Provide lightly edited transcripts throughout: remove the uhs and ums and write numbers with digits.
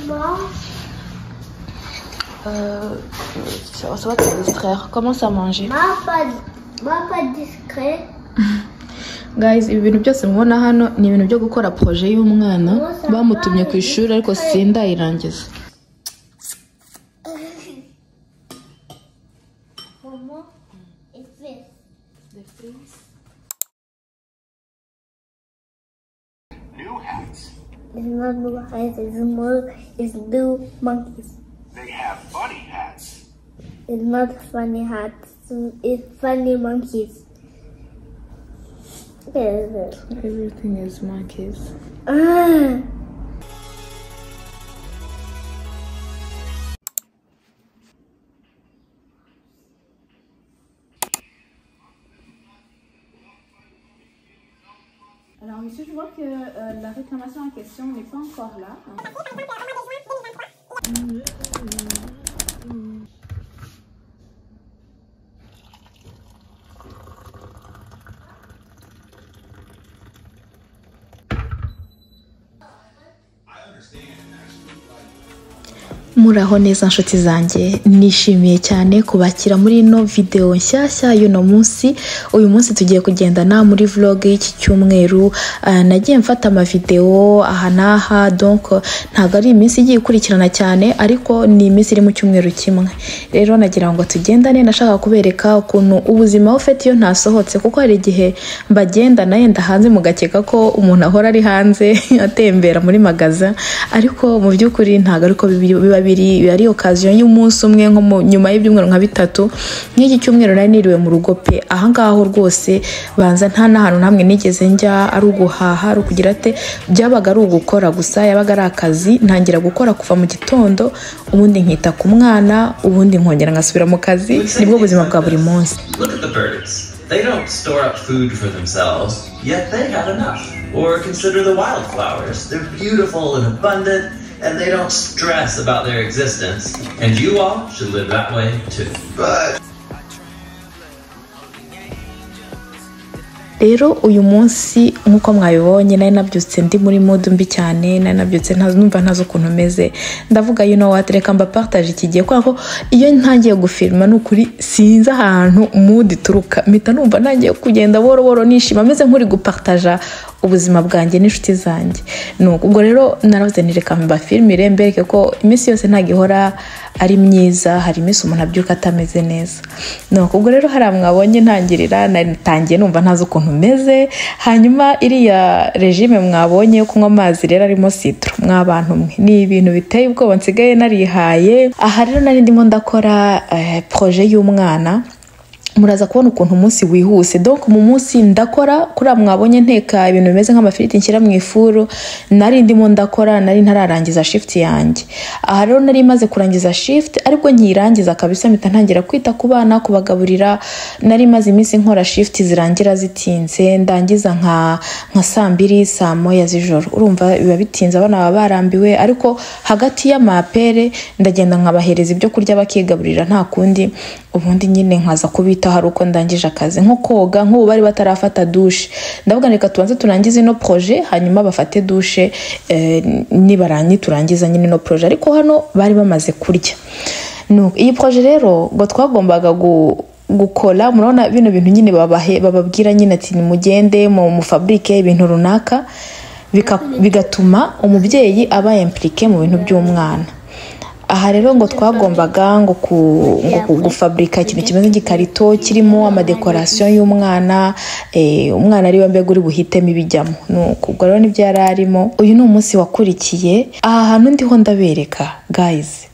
Ça va te distraire. Commence à manger. Moi, pas discret. Guys, ibi bintu byose mubona hano ni ibintu byo gukora projet y'umwana bamutumye ku ishuri ariko sindayirangiza. Maman, et fils. The face. New hats. It's not new hats, it's more, it's new monkeys. They have funny hats. It's not funny hats, it's funny monkeys. Everything is monkeys. Alors monsieur, je vois que la réclamation en question n'est pas encore là. Muraho neza nshuti zanjye, nishimiye cyane kubakira muri ino video nshyashya y'uno munsi. Uyu munsi tugiye kugendana muri vlog y'iki cyumweru. Nagiye mfata ama video aha n'aha, donc ntabwo ari iminsi igiye ikurikirana cyane, ariko ni iminsi iri mu cyumweru kimwe. Rero nagira ngo tugendane, nashaka kubereka ukuntu ubuzima ufite iyo ntasohotse, kuko hari igihe mbagendana yenda hanze mugakeka ko umuntu ahora ari hanze atembera muri magaza, ariko mu by'ukuri ntabwo ariko biba biri. Ari occasion y'umunsi umwe nko nyuma y'ibyumweru nka bitatu. Nk'iki cyumweru nari niriwe mu rugo pe, aha ngaho rwose banza nta n'ahantu namwe nigeze njya, ari uguhaha ari ukugira ate, byabaga ari ugukora gusa, yabaga ari akazi. Ntangira gukora kuva mu gitondo, ubundi nkita ku mwana, ubundi nkongera ngasubira mu kazi. Nibwo buzima bwa buri munsi. Look at the birds. They don't store up food for themselves, yet they have enough. Or consider the wildflowers. They're beautiful and abundant, and they don't stress about their existence. And you all should live that way too. But Rero uyu munsi nkuko mwabibonye nari nabyutse ndi muri mood mbi cyane, nari nabyutse numva ntazi ukuntu meze. Ndavuga you know what, reka mbapartage iki gihe, kubera ko iyo ntangiye gufilma nukuri sinzi ahantu mood ituruka, mpita numva ntangiye kugenda boro boro nishima meze nk'uri gupartaja ubuzima bwanjye n'inshuti zanjye. Nuko ubwo rero naravuze nti reka mbafilmire mbereke ko iminsi yose ntago ihora ari myiza, hari iminsi umuntu abyuka atameze neza. Nuko ubwo rero hari mwabonye ntangirira, natangiye numva ntazi ukuntu meze. Hanyuma iriya regime mwabonye yo kunywa amazi rero arimo citron, mwabantu mwe ni ibintu biteye ubwoba nsigaye narihaye. Aha rero nari ndimo ndakora projet y'umwana. Muraza kubona ukuntu umunsi wihuse. Donc mu munsi ndakora kuri mwabonye nteka ibintu bimeze nk'amafiriti nshyira mu ifuru, nari ndimo ndakora, nari ntararangiza shift yanjye. Aha rero nari maze kurangiza shift, ariko nkirangiza kabisa mpita ntangira kwita ku bana, kubagaburira. Nari maze iminsi nkora shift zirangira zitinze, ndangiza nka saa mbiri saa moya z'ijoro. Urumva biba bitinze, abana baba barambiwe, ariko hagati y'amapere ndagenda nkabahereza ibyo kurya bakigaburira nta kundi, ubundi nyine nkaza kubita hari uko ndangije akazi, nko koga nk'ubu bari batarafata douche. Ndavuga reka tubanze turangize ino projet hanyuma bafate douche, nibarangi turangiza nyine ino projet. Ariko hano bari bamaze kurya. Nuko iyi projet rero ngo twagombaga gukora, murabona bino bintu nyine bababwira nyine ati nimugende mu fabrique ibintu runaka, bigatuma umubyeyi aba impliqué mu bintu by'umwana. Aha rero ngo twagombaga ngo gufabrika ikintu kimeze nk'igikarito kirimo amadekorasiyo y'umwana, umwana ari we mbega uri buhitemo ibijyamo. Nuko ubwo rero nibyo yari arimo. Uyu ni umunsi wakurikiye. Aha hantu ndiho ndabereka guys,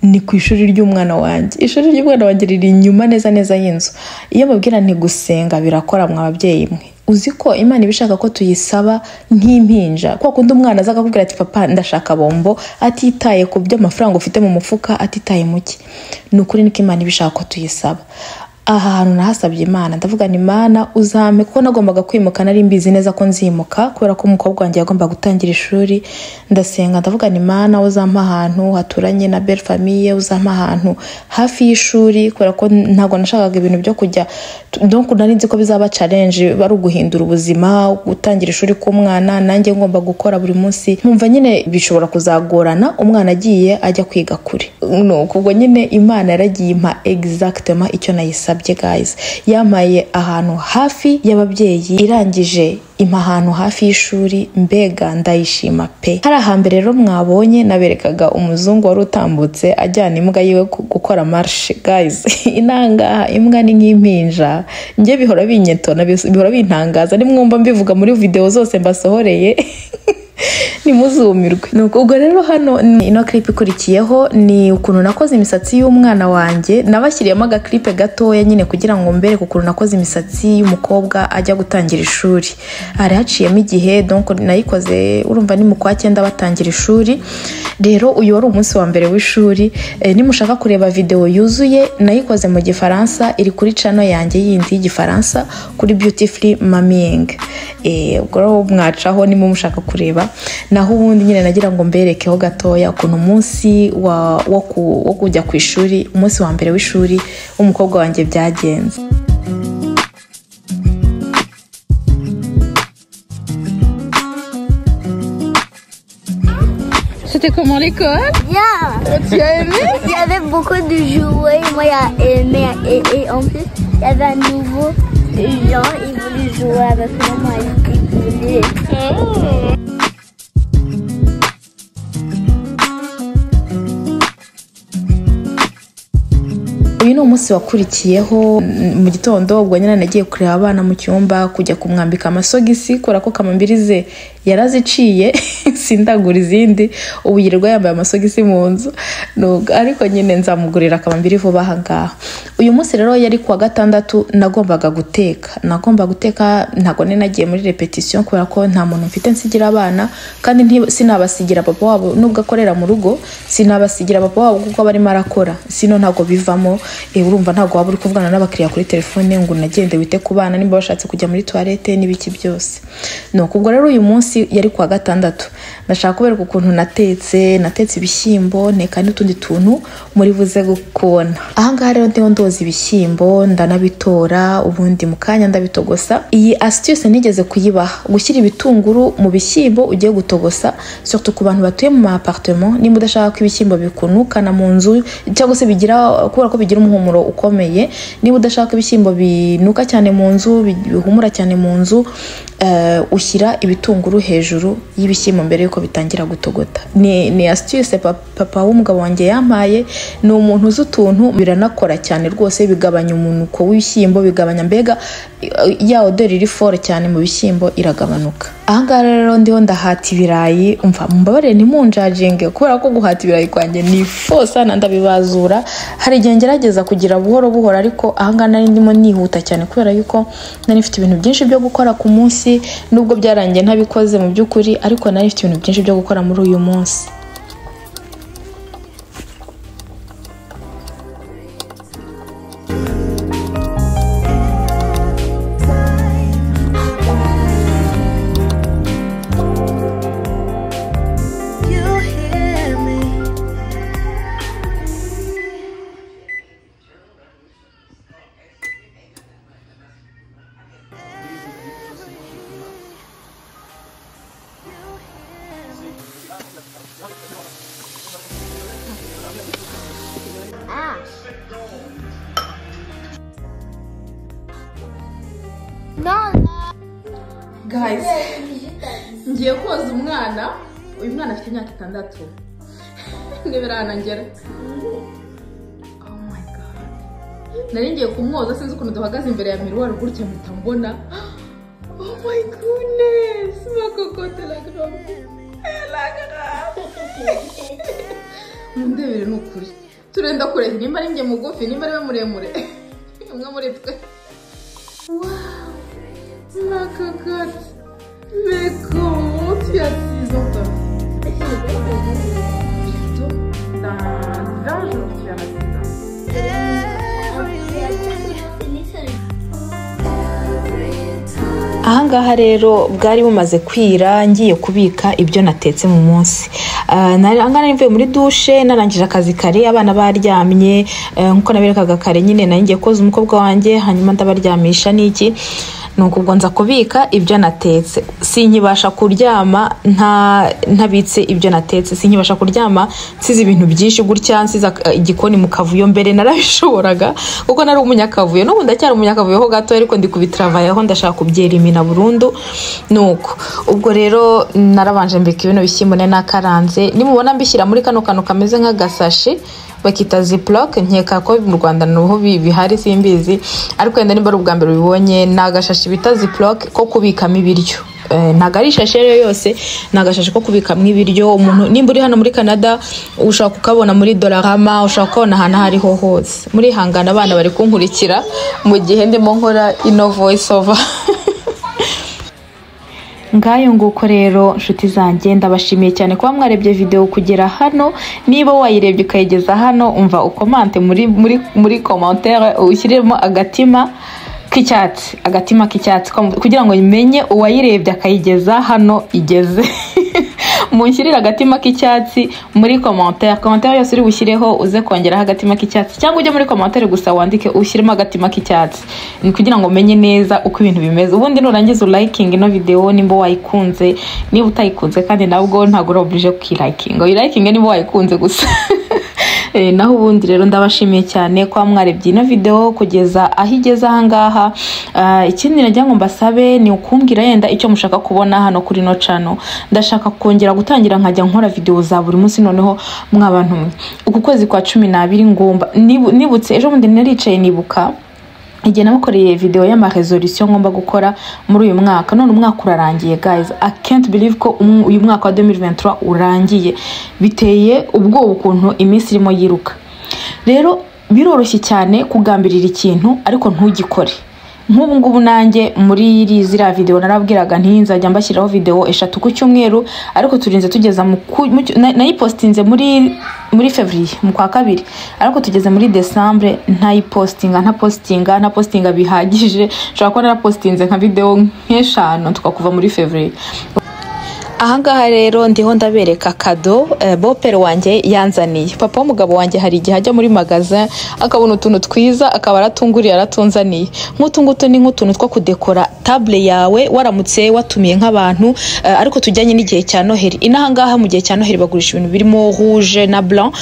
ni ku ishuri ry'umwana wanjye. Ishuri ry'umwana wanjye riri inyuma neza neza y'inzu. Iyo mubwira nti gusenga birakora mwa babyeyi mwe, uzi ko Imana ibishaka ko tuyisaba nk'impinja. Kwa kundi umwana aza akakubwira ati papa ndashaka bombo, atitaye ku byo amafaranga ufite mu mufuka, atitaye muke. Ni ukuri niko Imana ibishaka ko tuyisaba. Aha hantu nahasabye Imana, ndavuga ni Imana uzampe, kuko nagombaga kwimuka, nari mbizi neza ko nzimuka kubera ko umukobwa wanjye yagombaga gutangira ishuri. Ndasenga ndavuga ni Imana uzampa ahantu haturanye na belle famille, uzampa ahantu hafi y'ishuri, kubera ko ntabwo nashakaga ibintu byo kujya, donc nari nzi ko bizaba challenge, bari uguhindura ubuzima, gutangira ishuri k'umwana, nanjye ngomba gukora buri munsi, nkumva nyine bishobora kuzagorana umwana agiye ajya kwiga kure. Nuko ubwo nyine Imana yaragiye impa exactement icyo nayisabye guys. Yampaye ahantu hafi y'ababyeyi, irangije impa ahantu hafi y'ishuri, mbega ndayishima pe. Hari ahambere rero mwabonye naberekaga umuzungu wari utambutse ajyana imbwa yiwe gukora marche guys. Inangaha imbwa ni nk'impinja, njye bihora binyetona, bihora bintangaza, nimwumva mbivuga muri video zose mbasohoreye nimuzumirwe. Nuko ubwo rero hano ino clip ikurikiyeho ni ukuntu nakoze imisatsi y'umwana wanjye. Nabashyiriyemo aga clip gatoya nyine kugira ngo mbereke ukuntu nakoze imisatsi y'umukobwa ajya gutangira ishuri. Hari haciyemo igihe, donc nayikoze urumva ni mu kwa 9 batangira ishuri. Rero uyu wari umunsi wa mbere w'ishuri. Nimushaka kureba video yuzuye nayikoze mu Gifaransa, iri kuri channel yanjye yindi y'Igifaransa kuri Beautifully Mamying. Ubwo rero mwacaho niba mushaka kureba. Naho ubundi nyine nagira ngo mberekeho gatoya ukuntu umunsi wo kujya ku ishuri, umunsi wa mbere w'ishuri w'umukobwa wanjye byagenze. C'était comment l'école? Bien. Tu as aimé? Il y avait beaucoup de jouets, moi j'ai aimé, et en plus il y avait un nouveau gens, ils voulaient jouer avec moi, ils voulaient. Uyu ni umunsi wakurikiyeho mu gitondo, ubwo nyine nagiye kureba abana mu cyumba, kujya kumwambika amasogisi kubera ko kamambirize yaraziciye sindagura izindi, ubu yirirwa yambaye amasogisi mu nzu, ariko nyine nzamugurira kamambiri vuba aha ngaha. Uyu munsi rero yari kuwa gatandatu, nagombaga guteka, ntabwo nari nagiye muri repetition kubera ko nta muntu mfite nsigira abana, kandi sinabasigira papa wabo nubwo akorera mu rugo, sinabasigira papa wabo kuko barimo arakora, sino ntabwo bivamo. Urumva ntabwo waba uri kuvugana n'abakiriya kuri telefone ngo unagende wite ku bana nimba bashatse kujya muri toilette n'ibiki byose. Nuko ubwo rero uyu munsi yari kuwa gatandatu, ndashaka kubereka ukuntu natetse ibishyimbo, nteka n'utundi tuntu muri buze kubona. Aha ngaha rero ndiho ndoza ibishyimbo, ndanabitora, ubundi mu kanya ndabitogosa. Iyi astuce nigeze kuyibaha, gushyira ibitunguru mu bishyimbo ugiye gutogosa, surtout ku bantu batuye mu ma appartement, nimba udashaka ko ibishyimbo bikunukana mu nzu cyangwa se bigira, kubera ko bigira umuhumuro ukomeye, niba udashaka ibishyimbo binuka cyane mu nzu, bihumura cyane mu nzu, ushyira ibitunguru hejuru y'ibishyimbo mbere yuko bitangira gutogota. Ni astuce papa w'umugabo wanjye yampaye, ni umuntu uzi utuntu, biranakora cyane rwose, bigabanya umunuko w'ibishyimbo, bigabanya mbega ya odeur iri fort cyane mu bishyimbo iragabanuka. Aha ngaha rero ndiho ndahata ibirayi, umva mumbabarire ntimunjajinge kubera ko guhata ibirayi kwanjye ni fo sana, ndabibazura. Hari igihe ngerageza kugira buhoro buhoro, ariko aha ngaha nari ndimo nihuta cyane kubera yuko nari mfite ibintu byinshi byo gukora ku munsi, nubwo byarangiye ntabikoze mu by'ukuri, ariko nari mfite ibintu byinshi byo gukora muri uyu munsi. Guys, ngiye koza umwana. Uyu mwana afite imyaka 6. Ntibiranangera. Oh my god. Nari ngiye kumwoza sinzi ukuntu duhagaze imbere ya miroir gutya mpita mbona. Oh my goodness, ma cocotte la grande. La grande. Mundebere ni ukuri. Turenda kure nimba ari nge mugufi nimba ari muremure. Umwe muri twe. Wow. Ma cocotte. Mais comment tu as 6 ans toi? Bientôt, dans 20 jours tu auras 6 ans. Ahangaha rero bwari bumaze kwira, ngiye kubika ibyo natetse mu munsi. Ahangaha mvuye muri douche, narangije akazi kare, abana baryamye, nkuko naberekaga kare nyine nari ngiye koza umukobwa wanjye, hanyuma ndabaryamisha n'iki. Nuko ubwo nza kubika ibyo natetse. Sinkibasha kuryama ntabitse ibyo natetse, sinkibasha kuryama nsize ibintu byinshi gutya, nsize igikoni mu kavuyo. Mbere narabishoboraga kuko nari umunyakavuyo, n'ubu ndacyari umunyakavuyo ho gato, ariko ndi kubitravayaho, ndashaka kubyerimina burundu. Nuko ubwo rero narabanje mbika ibino bishyimbo nari nakaranze. Nimubona mbishyira muri kano kantu kameze nk'agasashi bakita Ziploc, nkeka ko mu Rwanda naho bihari, simbizi, ariko wenda nimba ari ubwa mbere ubibonye, ni agashashi bita Ziploc ko kubikamo ibiryo. Ntabwo ari ishashi iyo yose, ni agashashi ko kubikamo ibiryo. Umuntu nimba uri hano muri Canada ushobora kukabona muri Dollarama, ushobora kukabona ahantu aho ariho hose. Muri hangana abana bari kunkurikira mu gihe ndimo nkora ino voice over. Ngayo nguko rero nshuti zanjye, ndabashimiye cyane kuba mwarebye video kugera hano. Niba wayirebye ukayigeza hano, umva ukomante muri commentaire, ushyiremo agatima k'icyatsi, agatima k'icyatsi, kugira ngo menye uwayirebye akayigeza hano igeze. Munshyirire agatima k'icyatsi muri commentaire. Commentaire yose uri bushyireho uze kongeraho agatima k'icyatsi, cyangwa ujye muri commentaire gusa wandike ushyiremo agatima k'icyatsi, ni kugira ngo umenye neza uko ibintu bimeze. Ubundi nurangiza ulikinga ino video nimba wayikunze. Niba utayikunze kandi nabwo ntabwo uri obligé kuyilikinga, uyilikinge niba wayikunze gusa. Naho ubundi rero ndabashimiye cyane kwa mwarebye ino video kugeza aho igeze ahangaha. Ikindi nagira ngo mbasabe ni ukumbwira yenda icyo mushaka kubona hano kuri ino channel. Ndashaka kongera gutangira nkajya nkora video za buri munsi. Noneho mwabantu mwe, uku kwezi kwa 12 ngomba nibutse ejo bundi naricaye nibuka igihe nabakoreye video y'ama resolution ngomba gukora muri uyu mwaka. None umwaka urarangiye guys, I can't believe ko uyu mwaka wa 2023 urangiye. Biteye ubwoba ukuntu iminsi irimo yiruka. Rero biroroshye cyane kugambirira ikintu ariko ntugikore. Nk'ubu ngubu nanjye muri ziriya video narabwiraga nti nzajya mbashyiraho video 3 ku cyumweru, ariko turinze tugeza mu nayipostinze muri Février, mu kwa kabiri, ariko tugeze muri Décembre ntayipostinga, ntapostinga bihagije. Nshobora kuba narapostinze nka video nk'eshanu tukakuva muri Février. Ahangaha rero ndiho ndabereka cadeau beau-père wanjye yanzaniye. Papa w'umugabo wanjye hari igihe ajya muri magasin akabona utuntu twiza akaba aratunguriye aratunzaniye. Nk'utu ngutu ni nk'utuntu two kudekora table yawe waramutse watumiye nk'abantu, ariko tujyanye n'igihe cya Noheli. Inahangaha mu gihe cya Noheli bagurisha ibintu birimo rouge na blanc,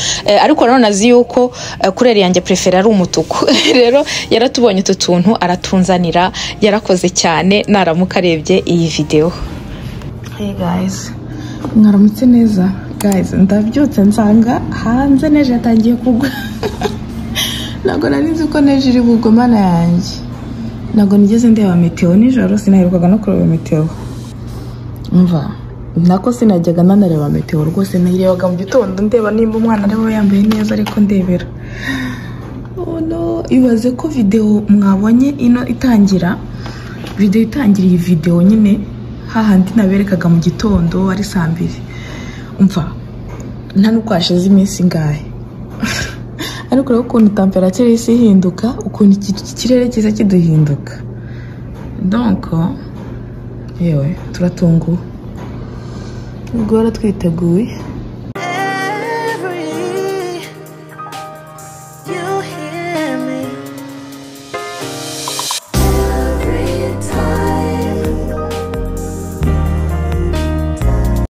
ariko nanone azi yuko couleur yanjye préférée ari umutuku. Rero yaratubonye utu tuntu aratunzanira, yarakoze cyane. Naramuka arebye iyi video. Hey guys, mwaramutse neza guys. Ndabyutse nsanga hanze neige yatangiye kugwa. Ntabwo nari nzi ko neige iri bugwe, mana yanjye. Ntabwo nigeze ndeba météo nijoro, sinaherukaga no kureba météo. Umva nako sinajyaga nanareba météo rwose, nayirebaga mu gitondo ndeba nimba umwana areba yambaye neza, ariko ndebera. Oh no, ibaze ko video mwabonye ino itangira, video itangira iyi video nyine hahandi naberekaga mu gitondo ari saa 2. Umva nta nuko hashize iminsi ingahe, ariko urabona ukuntu température y'isi ihinduka, ukuntu ikirere kiza kiduhinduka. Donc yewe turatunguwe, guhora twiteguye.